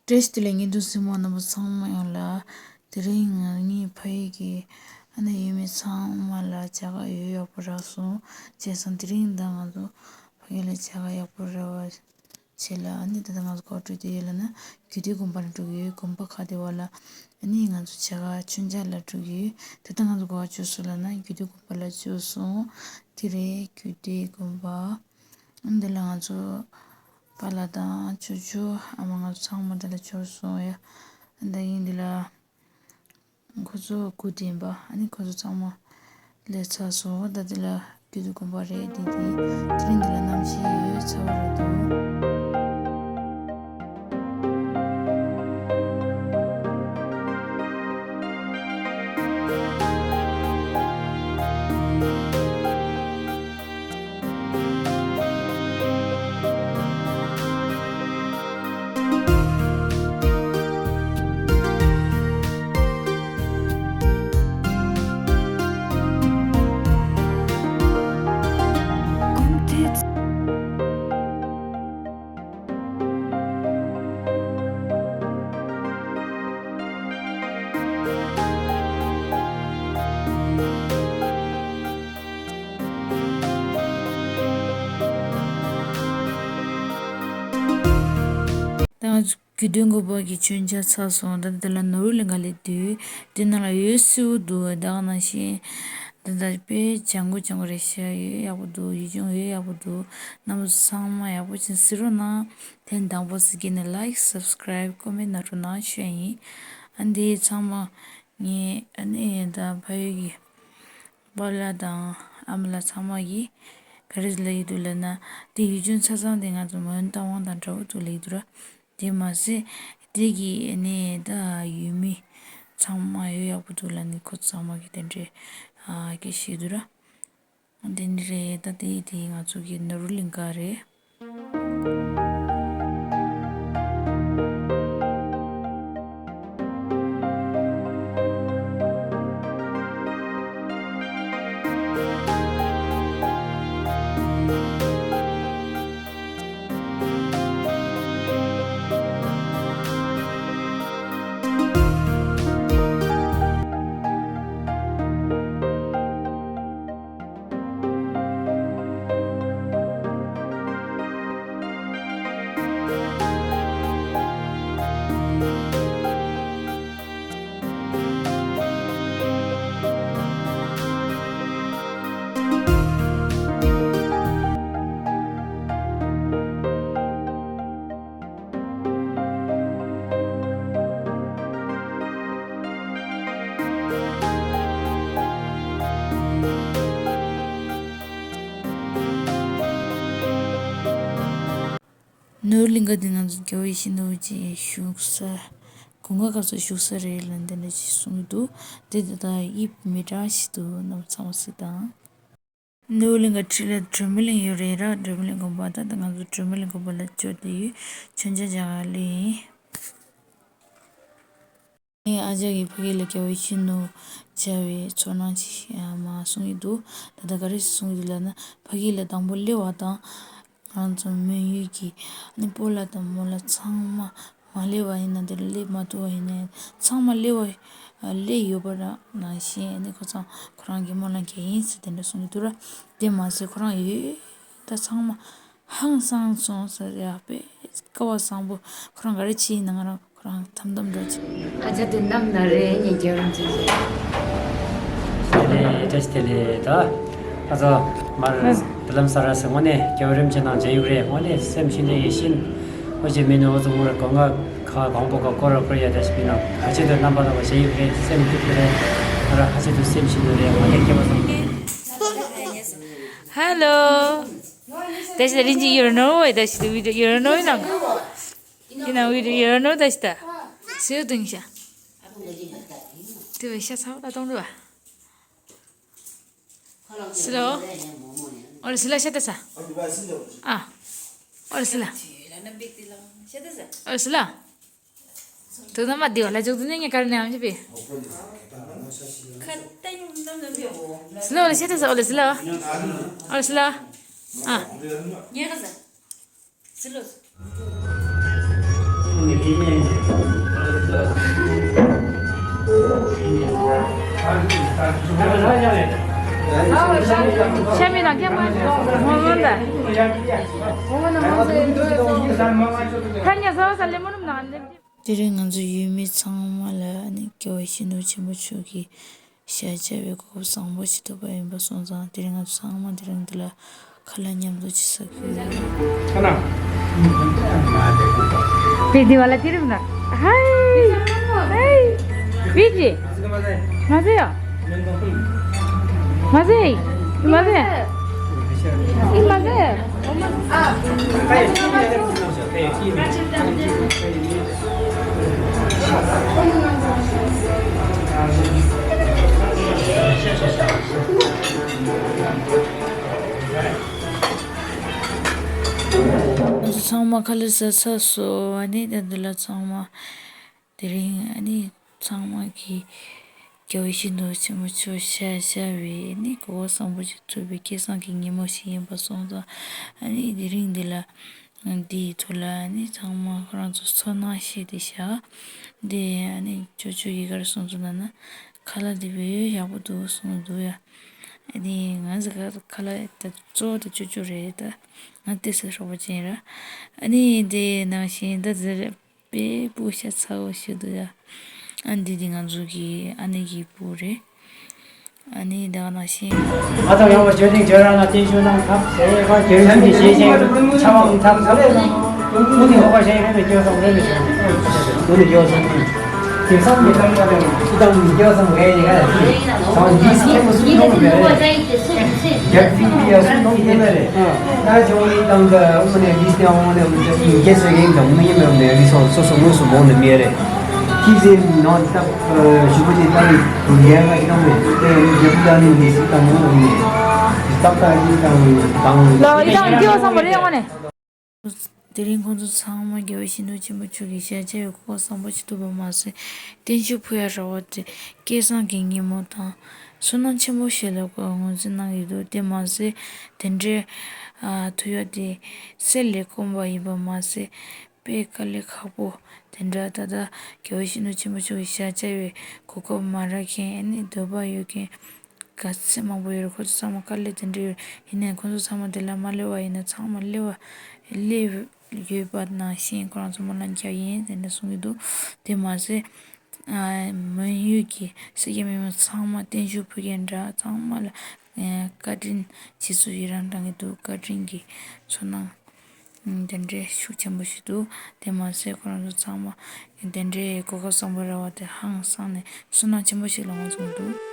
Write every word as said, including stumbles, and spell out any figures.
བཀྲ་ཤིས་བདེ་ལེགས། བརྙན་ཐུང་གཟིགས་མོ་བ་རྣམ་པ་ཚང་མ་ཡོངས་ལ། དེ་རིང་ང་གཉིས་ཕ་ཡུལ་གྱི་ཨ་ནེ་ཡུལ་མི་ཚང་མ་ལ་བྱ་དགའ་ཡོད་ཡག་པོ་རག་སོང་། བྱས་ཙང་དེ་རིང་ད་ང་ཚོ་ཕ་ཡུལ་ལ་བྱ་དགའ་ཡག་པོ་རག་པ་བྱས་ལ། ཨ་ནེ་ད་ལྟ་ང་ཚོ་ག་པར་འགྲོ་བསྡད་ཡོད་ལབ་ན། རྒྱུད་སྟོད་དགོན་པ་ལ་འགྲོ་གི་ཡོད། དགོན་པ་ཁ་བདེ་བ་ལ། ཨ་ནེ་ང་ཚོ་བྱ་དགའ་མཆོད་མཇལ་ལ་འགྲོ་གི་ཡོད། ད་ལྟ་ང་ཚོ་ག་པར་བྱོན་སོང་ལབ་ན། རྒྱུད་སྟོད་དགོན་པ་ལ་བྱོན་སོང་། དེ་རེད། རྒྱུད་སྟོད་དགོན་པ། འདི་ལ་ང་ཚོ་པཱ་ལགས་དང་ཅོ་ཅོ་ཨ་མ་ང་ཚོ་ཚང་མ་འདི་ལ་འབྱོར་སོང་ཡ། ད་ཡིན་འདི་ལ་ཁོ་ཚོ་སྐུ་རྟེན་པ། ཨ་ནི་ཁོ་ཚོ་ཚང་མ་སླེབས་ཚར་སོང་། ད་འདི་ལ་རྒྱུད་སྟོད་དགོན་པ་རེད། འདི་དེ་དེ་རིང་འདི་ལ་གནམ་གཤིས་ཡོད་ཚ་བ་རེད་འདུག། ད་ང་ཚོ་རྒྱུད་སྟོད་དགོན་པ་གི་མཆོད་མཇལ་ཚར་སོང་། ད་འདི་ལ་ནོར་བུ་གླིང་ག་སླེབས་དུས་འདི་ནང་ལ་ཡོད་སེའུ་འདུག། ད་ག་ནང་བཞིན་ད་ལྟ་དཔེ་ལྗང་ཁུ་ལྗང་ཁུ་རེད་ཤག། ཡོད་ཡག་པོ་འདུག། ཡུལ་ལྗོངས་ཡོད་ཡག་པོ་འདུག། རྣམ་པ་ཚང་མ་ཡག་པོ་ཅིག་གཟིགས་རོགས་གནང་། དེ་དང་པོ་གཟིགས་མཁན་ནི་like, subscribe, comment གནང་རོགས་གནང་ཞུ་ཡ་ཡིན། ཨ་འདི་ཚང་མ་ངས་ཨ་ནི་ད་ཕ་ཡུལ་གྱི་པཱ་ལགས་དང་ཨ་མ་ལགས་ཚང་མ་གིས་ག་རེ་ལབ་ཀྱི་འདུག་ལབ་ན། དེ་ཡུལ་ལྗོངས་ཆ་ཚང་དེ་ང་ཚོ་མོན་རྟ་དབང་དང་འདྲ་བོ་འདུག་ལབ་ཀྱི་འདུག་ར། དེ་མ་ཟད་དེ་གི་ནས་ད་ཡུལ་མི་ཚང་མ་ཡོད་ཡག་པོ་འདུག་ལབ་ནས་ཁོ་ཚང་མ་གིས་དེ་འདྲའི་ཨ་སྐད་བཤད་འདུག་ར། དེ་འདྲ་རེད། ད་དེ་དེ་ང་ཚོ་གི་ནོར་བུ་གླིང་ག་རེད། ནོར་གླིང་ག་འདི་ང་ཚོ་རྒྱལ་བ་ཡིད་བཞིན་ནོར་བུ་ཅིག་བཞུགས་ས། དགུན་ཁ་སྐབས་སུ་བཞུགས་ས་རེད་ལབ་འདི་འདྲ་ཅིག་གསུང་གི་འདུག། དེ་ད་ལྟ་དབྱིབས་མི་འདྲ་ཞིག་འདུག། རྣམ་པ་ཚང་མ་གཟིགས་དང་། ནོར་གླིང་ག་འཁྲིས་ལ་སྒྲོལ་མ་གླིང་ཡོད་རེད་ར། སྒྲོལ་མ་གླིང་དགོན་པ། ད་ལྟ་ང་ཚོ་སྒྲོལ་མ་གླིང་དགོན་པ་ལ་འབྱོར་བསྡད་ཡོད། མཆོད་མཇལ་མཇལ་ག་སླེབས་ཡིན། ངའི་ཨ་ཅག་གིས་ཕ་གི་ལ་རྒྱལ་བ་ཡིད་བཞིན་ནོར་བུ་མཇལ་བའི་ཚོར་སྣང་ཅིག་ཡང་མར་གསུང་གི་འདུག། ད་ལྟ་ག་རེ་ཞིག་གསུང་གི་འདུག་ལབ་ན། ཕ་གི་ལ་དང་པོ་སླེབས་པ་དང་། ང་ཚོ་མོན་ཡུལ་གྱི་ཨ་ནི་སྤོ་ལགས་དང་རྨོ་ལགས་ཚང་མ་མ་སླེབས་པ་ཡིན་ན། འདིར་སླེབས་མ་ཐུབ་པ་ཡིན་ན། ཚང་མ་སླེབས་པ་སླེབས་ཡོད་པ་ར་ནང་བཞིན། ཨ་ནི་ཁོ་ཚང་ཁོ་རང་གི་སྨོན་ལམ་རྒྱག་ཡིན་ཟེར་དེ་འདྲ་གསུང་གི་འདུག་ར། དེ་མ་ཟད་ཁོ་རང་ཡོད་ད་ཚང་མ་ཧང་སངས་སོང་ཟེར་ཡ། དཔེ་སྐལ་བ་བཟང་པོ། ཁོ་རང་ག་རེ་བྱས་ཡིན་ན། ང་རང་ཁོ་རང་འཐམ་འཐམ་འདྲ་བྱས། ཨ་ཅག་དེ་ནམ་ན་རེ་ཉིན་རྒྱལ་རིམ་བྱས། དེ་ལས་བཀྲ་ཤིས་བདེ་ལེགས། ད་ཨ་ཚོ་མར་ཨ་དུ་ལམ་ས་ར་སེ་དངོས་གནས་རྒྱལ་རིམ་བྱས་ནང་མཇལ་ཡུག་རེད། དངོས་གནས་སེམས་ཤིན་ཏུ་ཡིད་བཞིན། ཨོ་ཅེ་མི་ནི་ཨོ་ཚོ་ངུ་ར་གོ་ང་ཁ་གང་པོ་ག་སྐོར་ར་སྐོར་ཡ་ད་ཞིག་མིན་ན། ཁ་ཆེ་དུ་རྣམ་པ་ལ་བ་བྱས་ཡུག་རེད། སེམས་སྐྱིད་པོ་རེད། ང་ར་ཁ་ཆེ་དུ་སེམས་ཤིན་ཏུ་རེད། དངོས་གནས་སྐྱིད་པོ་སོང་། Hello. That's the Rinji, you don't know, that's the video, you don't know, you know. You know, we do, you don't know, that's the. See you doing, sir. Do we shut out? I don't do it. Slow. Or slow, shut us up. Ah. Or slow. Or slow. དོ་ན་མ་དེ་བ་ལ་ཇོག་དུ་ནས་ངས་གར་ནས་ཨམ་ཞིག་པས། སི་ལོ་ལ་ཤེས་ཐུབ་ས། ཨོ་ལེ་སི་ལོ། ཨོ་ལེ་སི་ལོ། ཨ། ངས་ག་ས། སི་ལོ། ཤ་མི་དང་ཁྱད་མ་ངོ་མ་འདྲ། ཐ་སྙད་ས་བ་ས་ལེ་མོ་རུམ་ནང་ལེབ། དེ་རིང་ང་ཚོ་ཡུལ་མི་ཚང་མ་ལ་ཨ་ནི་སྐྱབས་མགོན་ཤིན་ཏུ་ཆེན་པོ་མཆོག་གི་ཞལ་མཇལ་བའི་གོ་སྐབས་བཟང་པོ་ཞིག་ཐོབ་པ་ཡིན་པ་སོང་ཙང་། དེ་རིང་ང་ཚོ་ཚང་མ་དེ་རིང་འདི་ལ་ཁ་ལག་མཉམ་དུ་ཅིག་ཟ་གི་ཡོད། ཁ་ན། བི་དི་བ་ལ་དེ་རིང་ན། ཧའི། ཧའི། བི་ཅི། མ་ཟེ་ཡ། མ་ཟེ། མ་ཟེ། ཨི་མ་ཟེ། ཚང་མ་ཁ་ལག་ཟ་ཚར་སོང་། ཨ་ནི་ད་འདི་ལ་ཚང་མ་དེ་རིང་ཨ་ནི་ཚང་མ་གི་སྐྱབས་མགོན་ཤིན་ཏུ་ཆེན་པོ་མཆོག་ཞལ་མཇལ་བའི་ཨ་ནི་གོ་སྐབས་བཟང་པོ་ཞིག་ཐོབ་པའི་སྐལ་བཟང་གི་ཉིན་མོ་ཞིག་ཡིན་པ་སོང་ཙང་། ཨ་ནི་དེ་རིང་འདི་ལ་འདིའི་ཐོག་ལ་ཨ་ནི་ཚང་མ་ཁོ་རང་ཚོ་ཚོར་སྣང་བཤད་དེ་བཞག་དེ་ཨ་ནི་ཅོ་ཅོ་གིས་ག་རེ་གསུངས་སོང་ལབ་ན། ཁ་ལག་དེ་དཔེ་ཡག་པོ་འདུག་གསུངས་འདུག་ཡ། ཨ་ནི་ང་ཚོ་ག་ཁ་ལག་ད་གཙོ་བོ་ད་ཅོ་ཅོ་རེད། ད་ང་ཏོག་ཙམ་ཧྲོག་པོ་ཅན་ར། ཨ་ནི་དེ་ནང་བཞིན་ད་ཟེར་དཔེ་སྤུ་ཤ་ཚ་བོ་ཞིག་འདུག་ཡ། ཨ་ནི་འདི་ང་ཚོ་གི་ཨ་ནེ་གི་སྤུ་རེད། ཨ་ནི་ད་ག་ནང་བཞིན། ང་ཚོ་ཡོངས་ལ་ཆོས་དྲིན་ཁྱོད་རང་ལ་བརྟན་བཞུགས་གནང་ཐབས་ཟེར་བ་རྒྱལ་ཡུམ་གྱི་ཞལ་བཞེས་ཆ་བ་ཐབས་ཟབ་ལས་སོང་། ཀུན་ནས་འོག་པ་ཞལ་རོལ་པའི་སྐྱོ་སོང་རོལ་པའི་ཞལ་ཀུན་ནས་སྐྱོ་སོང་། དེང་སང་མི་ཚང་མ་དང་ཅི་དང་མི་སྐྱོ་སོང་རེད་ཡིན་ང་ཡ། ཚང་འདིས་སྐྱེ་མོ་སུ་མཐོང་མེད་རེད། རྒྱལ་སྲིད་པའི་ཡ་སུ་མཐོང་མེད་རེད། ད་ཆུང་ངུའི་སྟེང་དུ་དངོས་གནས་ལིས་ཏེ་དངོས་གནས་མི་རྒྱལ་སྲས་རིང་དང་མི་ཡིན་མེད་མེད་རིགས་སོགས་སོ་སོ་དངོས་སུ་མོ་ནས་མེད་རེད། ཁྱི་ཟེར་ནང་སྟབས་ཞུ་བ་ཅིག་ལྟ་བུ་ཡལ་བ་ཞིག་དང་མེད་དེ་ཡང་རྒྱབ་ལྟ་ནས་ལས་སྲིད་དང་མོ་ནས་སྟབས་ལྟ་ཞིག་དང་དང་ལ་ཡི་དང་སྐྱེ་བ་བཟང་པོ་རེད་དངོས་གནས། དེ་རིང་ཁོང་ཚོ་ཚང་མ་རྒྱལ་བ་ཞིང་འདུལ་ཆེན་པོ་མཆོག་གི་ཞལ་མཇལ་བའི་གོ་སྐབས་བཟང་པོ་ཞིག་ཐོབ་པ་མ་ཟད། བརྟན་བཞུགས་ཕུལ་ཡ་རག་པ་དེ་སྐལ་བཟང་གི་ཉིན་མོ་དང་བསོད་ནམས་ཆེན་པོ་ཞིག་ལ་ངོས་འཛིན་གནང་གི་འདུག་དེ་མ་ཟད་དེ་འདྲའི་ཨ་ཐུག་ཡ་དེ་སྲིད་ལས་དཀོན་པ་ཡིན་པ་མ་ཟད། དཔེ་དཀའ་ལས་ཁག་པོ་དེ་འདྲ། ད་ལྟ་རྒྱལ་བ་ཞིང་འདུལ་ཆེན་པོ་མཆོག་གི་ཞལ་མཇལ་བའི་གོ་སྐབས་མ་རག་མཁན། ཨ་ནི་འདོད་པ་ཡོད་མཁན་ག་ཚད་མང་པོ་ཡོད་རེད། ཁོ་ཚོ་ཚང་མ་དཀའ་ལས་དེ་འདྲ་ཡོད། ཡིན་ནའི་ཁོ་ཚོ་ཚང་མ་དེ་ལ་མ་སླེབས་པ་ཡིན་ན་ཚང་མ་སླེབས་པ་སླེབས་ཡོད་པ་ནང་བཞིན་ཁོ་རང་ཚོ་སྨོན་ལམ་རྒྱག་ཡིན་དེ་འདྲ་གསུང་གི་འདུག་དེ་མ་ཟད་ཨ་མོན་ཡུལ་གྱི་སེར་སྐྱ་མི་མང་ཚང་མ་བརྟན་བཞུགས་ཕུལ་མཁན་འདྲ། ཚང་མ་ལ་ཨ་བཀའ་དྲིན་རྗེས་སུ་ཡི་རང་བཏང་གི་འདུག་བཀའ་དྲིན་གྱི་ཚོར་སྣང་དེ་འདྲའི་ཤུགས་ཆེན་པོ་ཞིག་འདུག་དེ་མ་ཟད་ཁོ་རང་ཚོ་ཚང་མ་དེ་འདྲའི་གོ་སྐབས་བཟང་པོ་རག་པ་དེ་ཧང་སངས་ནས་བསོད་ནམས་ཆེན་པོ་ཞིག་ལ་ངོས་བཟུང་འདུག